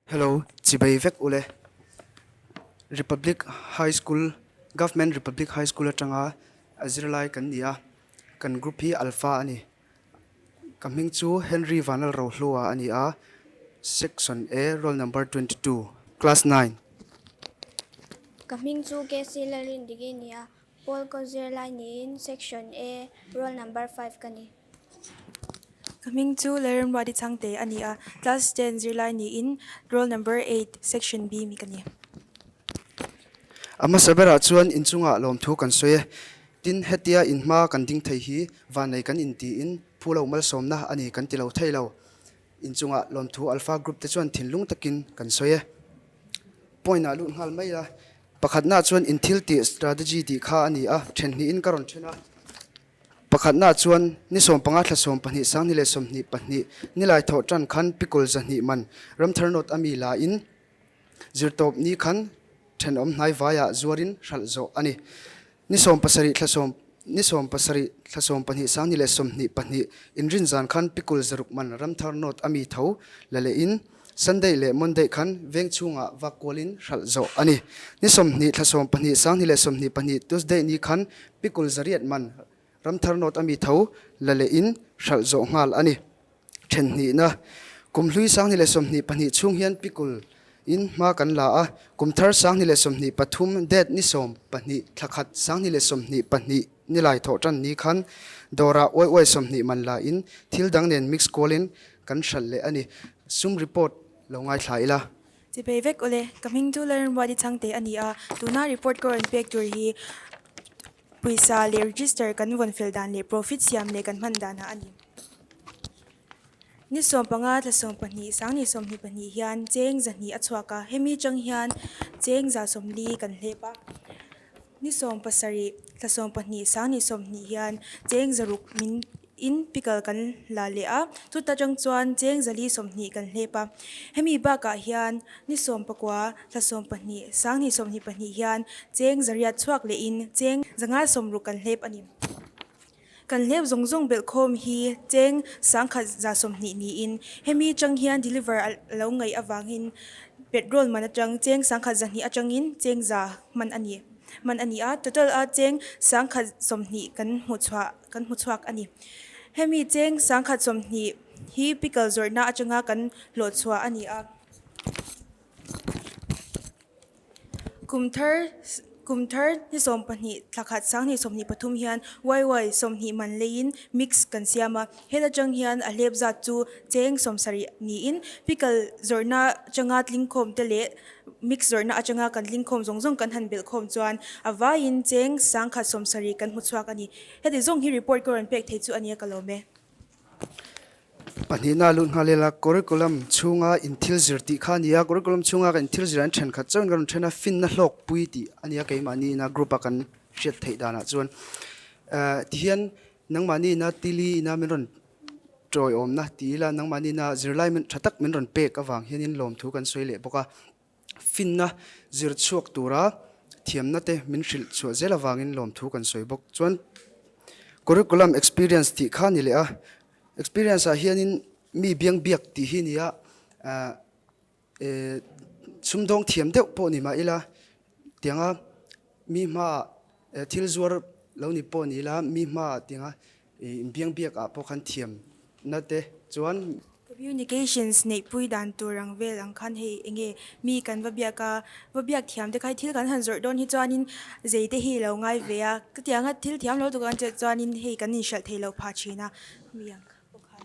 Hello, chibei vek ule. Republic High School, Government Republic High School atanga a zirlai kan ni a, kan group hi Alpha a ni. Ka hming chu Henry Vanlalrohlua a ni a, Section A, roll number 22, class 9. Ka hming chu KC Lalrindiki a ni a, Pawl kaw zirlai niin Section A, roll number 5 ka ni. Ka hming chu Lalramruati Chhangte a ni a, class 10 zirlai niin roll number 8, section B mi ka ni. A hmasa berah chuan inchungah lawmthu kan sawi e. Tin, hetia inhma kan ding thei hi vannei kan intiin phu lo malsawmna a ni kan ti lo thei lo. Inchungah lawmthu Alpha Group te chuan thinlung takin kan sawi e. Point ah lut nghal mai la. Pakhatnaah chuan inthil tih strategy tih kha a ni a, then hnihin ka rawn then a. Pakhatnaah chuan ni 15 thla 12 2022 nilai thawh tan khan pikul 200 man Ramthar North a mi la in Zirtawp ni khan thenawm hnai vaiah zuarin hralh zawh a ni. Ni 17 thla sawm Ni 17 thla 12 2022 inrin zan khan pikul 600 man Ramthar North a mi tho la lehin Sunday leh Monday khan veng chhungah vak kualin hralh zawh a ni. Ni 20 thla 12 2022 Tuesday ni khan pikul 800 man Ramthar North a mi tho la lehin hralh zawh nghal a ni. Thenhnihna, Kum hlui 2022 chhung hian pikul in hma kan la a, kum thar 2023 date ni 12 thla khat 2022 nilai thawh tan ni khan dawrah uai uai 20 man la in thil dang nen mix kualin kan hralh leh a ni. Sum report lo ngaithla ila. Chipei vek awle, ka hming chu Lalrinruati Chhangte a ni a, tuna report ka rawn pek tur hi Pawisa leh register kan vawn fel dan leh profit siam leh kan hman danah a ni. Ni 15 thla 12 2022 hian cheng 200 a chhuak a, hemi chang hian cheng 140 kan hlep a. Ni 17 thla 12 2020 hian cheng 600 min in pickle kan la leh a, chuta tang chuan cheng 420 kan hlep a. Hemi bakah hian ni 19 thla 12 2022 hian cheng 800 chhuak lehin cheng 560 kan hlep a ni. Kan hlep zawng zawng belhkhawm hi cheng 1120 niin hemi tang hian deliver a lo ngaih avangin petrol man atang cheng 1100 atangin cheng 100 hman a ni hman a ni a, total a cheng 1120 kan hmuchhuah kan hmu chhuak a ni. Hemi cheng 1120 hi pickle zawrhna atanga kan hlawh chhuah a ni a. Kum thar kum thar ni 12 thla khat 2023 hian YY 20 man leiin mix kan siam a, heta atang hian a hlep zat chu cheng 70 niin pickle zawrhna atanga tlingkhawm te leh mix zawrhna atanga kan tlingkhawm zawng zawng kan han belhkhawm chuan a vaiin cheng 170 kan hmu chhuak a ni. Heti zawng hi report ka rawn pek thei chu a nia ka lawm e. Pahnihna lut nghal ila, curriculum chhunga inthil zir tih kha a ni a, curriculum chhunga kan inthil zir an thenkhat chauhin kan rawn then a, finna hlawkpui tih a ni a keimahni ina group a kan hriat theih danah chuan tihian nangmahni ina tili ina min rawn tawiawmna ti ila nangmahni ina zirlai tha tak min rawn pek avang hianin lawmthu kan sawi leh bawk a. Finna zir chhuak tura thiamna te min hrilh chhuah zel avangin lawmthu kan sawi bawk. Chuan curriculum experience tih kha a ni leh a, experience ah hianin mi biang biak tih hi a ni a, eh sumdawng thiam deuh pawh ni mah ila tianga mi hmaah thil zuar lo ni pawh ni ila mi hmaah tianga Inbiang biak ah pawh khan thiam na te chuan. Communications neihpui dan tur ang vel ang khan hei enge mi kan va biak a, va biak thiam te kha hei thil kan han zawrh dawn hi chuanin zei te hi lo ngai ve a, chutianga thil thiam lo tuk ang che chuanin hei kan inhralh thei lo phah thin a mi ang bawk khan.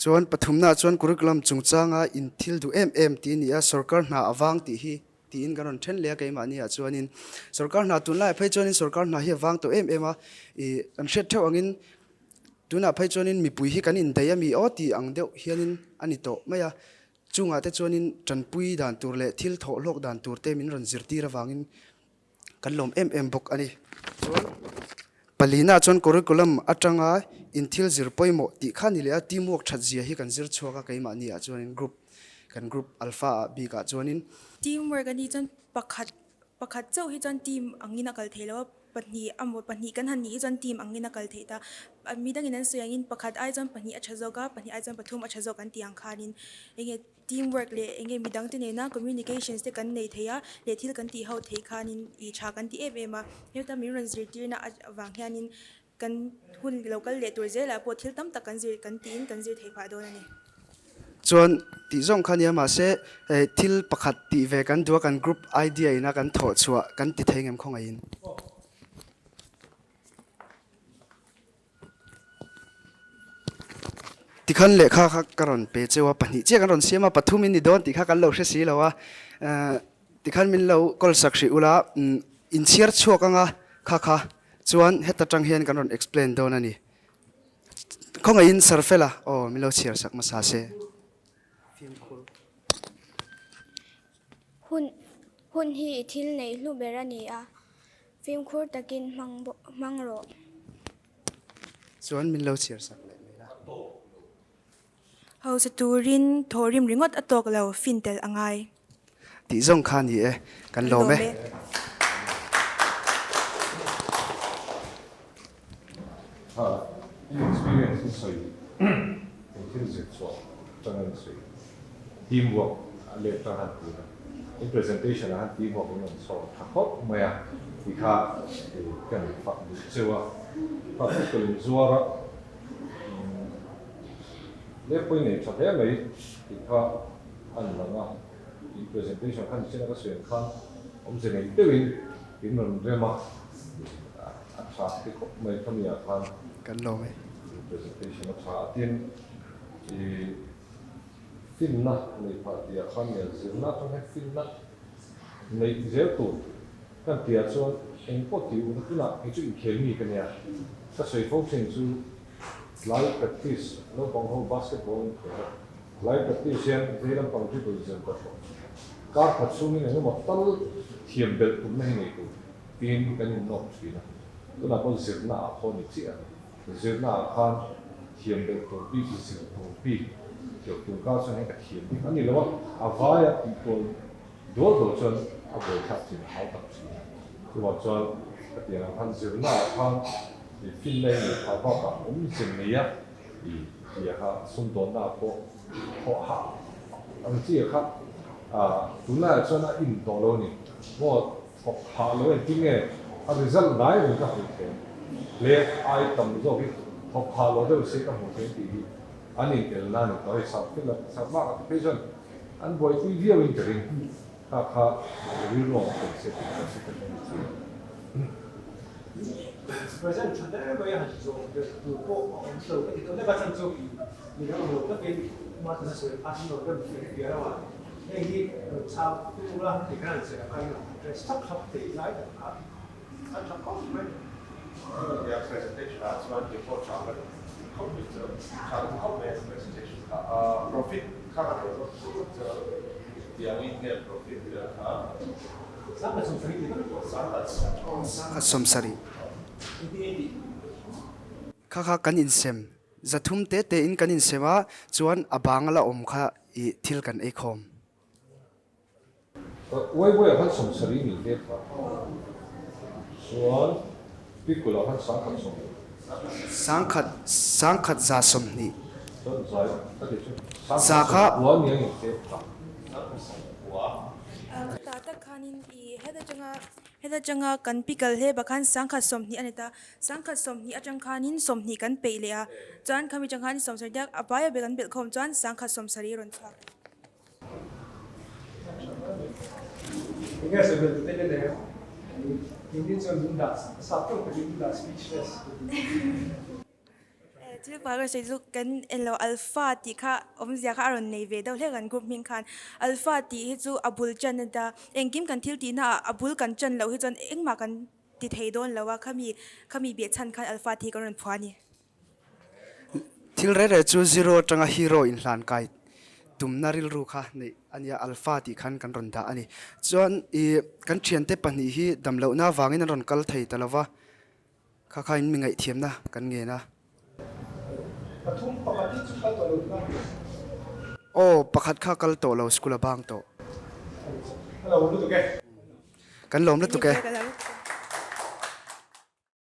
Chuan pathumna ah chuan curriculum chungchanga inthil duh em em tih a ni a, sorkar hna avang tih hi Tiin kan rawn then leh a keimahni ah chuanin sorkar hna tunlaiah phei chuanin sorkar hna hi a vang tawh em em a, ih kan hriat theuh angin tunah phei chuanin mipui hi kan indaih a mi aw tih ang deuh hianin a ni tawh mai a, chungah te chuanin tanpui dan tur leh thil thawh hlawk dan tur te min rawn zirtir avangin Kan lawm em em bawk a ni. Chuan palina chuan curriculum atanga inthil zir pawimawh tih kha ni leh a, teamwork that zia hi kan zir chhuak a keimahni ah chuanin group kan group alpha ah bik ah chuanin. Teamwork a nih chuan pakhat pakhat chauh hi chuan team angin a kal thei lo a. pahnih amaw pahnih kan han nih hi chuan team angin a kal theih ta. Midangin an sawi angin pakhat ai chuan pahnih a tha zawk a, pahnih ai chuan pathum a tha zawk an tih ang khanin enge team work leh enge midang te nena communications te kan nei thei a leh thil kan tih ho theih khanin ih tha kan ti em em a. Heta min rawn zirtirna avang hianin Kan hun lo kal leh tur zelah pawh thil tam tak kan zir kan tiin kan zir theih phah dawn a ni. Chuan tih zawng kha nia mahse thil pakhat tih ve kan duh a kan group idea ina kan thawh chhuah kan ti thei ngem khawngaihin. Tikhan lehkha kha ka rawn pe cheu a pahnih chiah kan rawn siam a pathum in ni dawn tih kha kan lo hre si lo a. Tikhan min lo call sak hrih ula inchhiar chhuak anga kha kha chuan heta tang hian kan rawn explain dawn a ni. Khawngaihin Sarfela aw min lo chhiar sak hmasa se. Fimkhur. Hun hun hi i thil neih hlu ber a ni a, fimkhur takin hmang hmang rawh. Chuan min lo chhiar sak leh mai la. Hausa turin thawhrim ringawt a tawk lo, fin tel a ngai. Tih zawng kha ni e, kan lawm e. Tha, in experience in sawi eng thil zir chhuah atanga in sawi team work a let tang han ti a, in presentation ah han team work in rawn chhawr tha khawp mai a ti kha kan fak duh cheu a, practical in zuar a. Lehpui nei tha hle mai tih kha a ni lang a, in presentation kha nichina ka sawi ang khan awmze nei deuhin in rawn rem a, a tha ti khawp mai khami ah khan Kan lawm e. In presentation a tha a tin i finna nei phah tih ah khan nge zirna atang hian finna neih zel tur kan tih ah chuan eng pawh tih u na tunah kei chu inkhel mi ka nia ka sawi fo thin chu Tlai practice naupang ho basketball an khel a, tlai practice hian vei lampang dribble zir ta tawh. Kar khat chhungin eng emaw tal thiam belh tumna hi nei tur tiin kan innawk thin a, tunah pawh zirna ah pawh ni chiah a ni. Zirna ah khan thiam belh tur bik, zir tur bik thiam tur kar chuan hian ka thiam bik a ni lo a, a vaia tih tual dual dual chuan a buaithlak thin a hau tak thin a. Chuvang chuan ka tiang ang khan zirna ah khan I finna hi nei phah bakah awm zir nei a, i tia kha sumdawnna ah pawh thawh hah ang chi kha tunlaiah chuan a in tawh lo a ni. Maw thawk hah lo engtin nge a result ngai reng ka hmuh theih hle ai tam zawk hi thawk hah lo deuh se ka hmuh theih tih hi an intel na a ni tawh. Hei sap thil sap bak ah te phei chuan an buaipui viau in ka ring. Kha kha rilru ang thei se tih ka hre ta ni thin. Present tha hle mai a han zawm belh tur pawh a awm lo ka ti tawh lek a chhan chu midang ang lo takin Martin a sawi khan an rawn rem fel piah lo a, hei hi rawn chhang tura ti khan an sawi ang khan in rawn address thlap thlap thei lai tak kha a tha khawp mai. Nia presentation ah chuan kei pawh tha ka ti khawp mai chu tha ka ti khawp mai a presentation kha profit kha ka rawn zawt chu tiangin nge profit vel kha Sawmsarih. Kha kha kan insem, zathum te te in kan insem a, chuan a bang la awm kha i thil kan ei khawm. Uai uai ah khan sawmsarih min hlep kha. Chuan Pikul ah khan sangkhat sawmhnih. Sangkhat, sangkhat za 20. Chuan zai ka ti chu sangkhat sawmkua ni ang in hlep kha. Sangkhat sawmkua. Ka ta tak khanin i heta tanga heta tanga kan pikal hlep ah khan sangkhat 20 a ni ta. Sangkhat 20 atang khanin 20 kan peih leh a. Chuan khami tang khan 70 diak a vai a bel kan belh khawm chuan sangkhat 70 a rawn chhuak. Enge sawi belh tute leh Hindi chuan min dah sap tawk takin min dah speechless. Thil pakhat ka sawi chu kan en lo alpha tih kha awmzia kha a rawn nei ve deuh hlek an group hming khan alpha tih hi chu a bul tan a ta engkim kan thil tihna ah a bul kan tan loh hi chuan engmah kan ti thei dawn lo a khami khami behchhan khan alpha tih hi kan rawn phuah a ni. Thil reh reh chu zero atanga hero inhlan kai tumna rilru kha neih a nia, alpha tih khan kan rawn dah a ni. Chuan ih kan thiante pahnih hi damlohna avangin an rawn kal thei ta lova, kha kha in mi ngaihthiamna kan ngen a. Pathum pakhat hi chu kal tawh lo tuna. Aw pakhat kha kal tawh lo school a bang tawh. Ka lawm lutuk e. Kan lawm lutuk e.